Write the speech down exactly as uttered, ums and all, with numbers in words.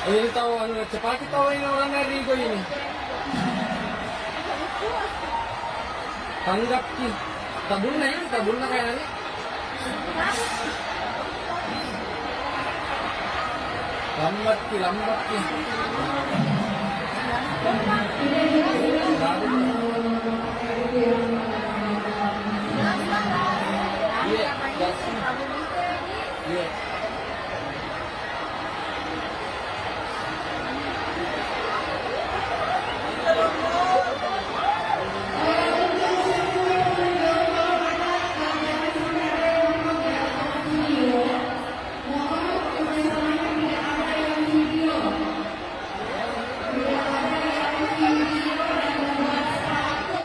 Ini tau anu, cepaki tau ini orangnya Rigo ini. Tanggapki. Tabunna ini, tabunna kayaknya. Lambatki, lambatki. Iya, iya.